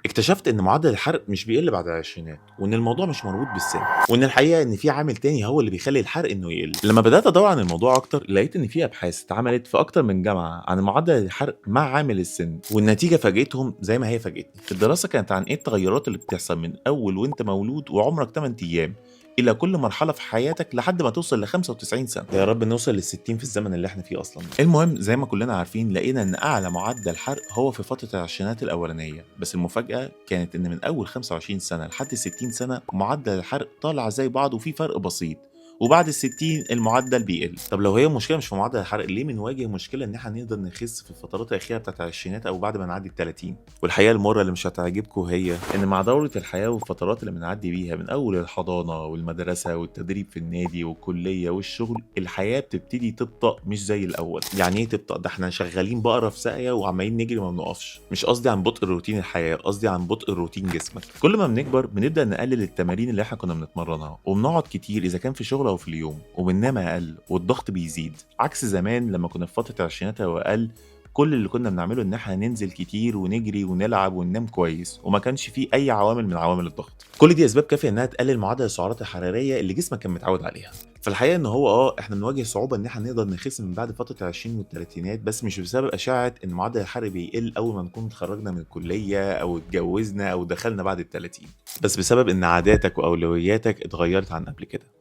اكتشفت ان معدل الحرق مش بيقل بعد العشرينات، وان الموضوع مش مربوط بالسن، وان الحقيقة ان في عامل تاني هو اللي بيخلي الحرق انه يقل. لما بدات ادور عن الموضوع اكتر لقيت ان في ابحاث اتعملت في اكتر من جامعه عن معدل الحرق مع عامل السن، والنتيجة فاجئتهم زي ما هي فاجئتني. الدراسة كانت عن ايه التغيرات اللي بتحصل من اول وانت مولود وعمرك 8 ايام الى كل مرحلة في حياتك لحد ما توصل ل 95 سنة. يا رب نوصل لل 60 في الزمن اللي احنا فيه اصلا. المهم زي ما كلنا عارفين لقينا ان اعلى معدل حرق هو في فترة العشرينات الاولانية، بس المفاجاة كانت ان من اول 25 سنة لحد 60 سنة معدل الحرق طالع زي بعض وفي فرق بسيط، وبعد ال60 المعدل بيقل. طب لو هي المشكلة مش في معدل الحرق، ليه بنواجه مشكلة ان احنا نقدر نخس في الفترات الاخيرة بتاعت العشرينات او بعد ما نعدي ال30؟ والحقيقة المرة اللي مش هتعجبكم هي ان مع دوره الحياة والفترات اللي بنعدي بيها من اول الحضانة والمدرسة والتدريب في النادي والكلية والشغل، الحياة بتبتدي تبطأ مش زي الاول. يعني ايه تبطأ؟ ده احنا شغالين بقرة في ساقيه وعمالين نجري ما بنقفش. مش قصدي عن بطء روتين الحياة، قصدي عن بطء روتين جسمك. كل ما بنكبر بنبدا نقلل التمارين اللي احنا كنا بنتمرنها، وبنقعد كتير اذا كان في شغل او في اليوم، وبننام اقل، والضغط بيزيد. عكس زمان لما كنا في فترة العشرينات او اقل، كل اللي كنا بنعمله ان احنا ننزل كتير ونجري ونلعب وننام كويس، وما كانش فيه اي عوامل من عوامل الضغط. كل دي اسباب كافيه انها تقلل معدل السعرات الحرارية اللي جسمك كان متعود عليها. فالحقيقة ان هو احنا بنواجه صعوبة ان احنا نقدر نخس من بعد فترة العشرين والثلاثينات، بس مش بسبب اشعه ان معدل الحرق بيقل اول ما نكون اتخرجنا من الكلية او اتجوزنا او دخلنا بعد ال30، بس بسبب ان عاداتك واولوياتك اتغيرت عن قبل كده.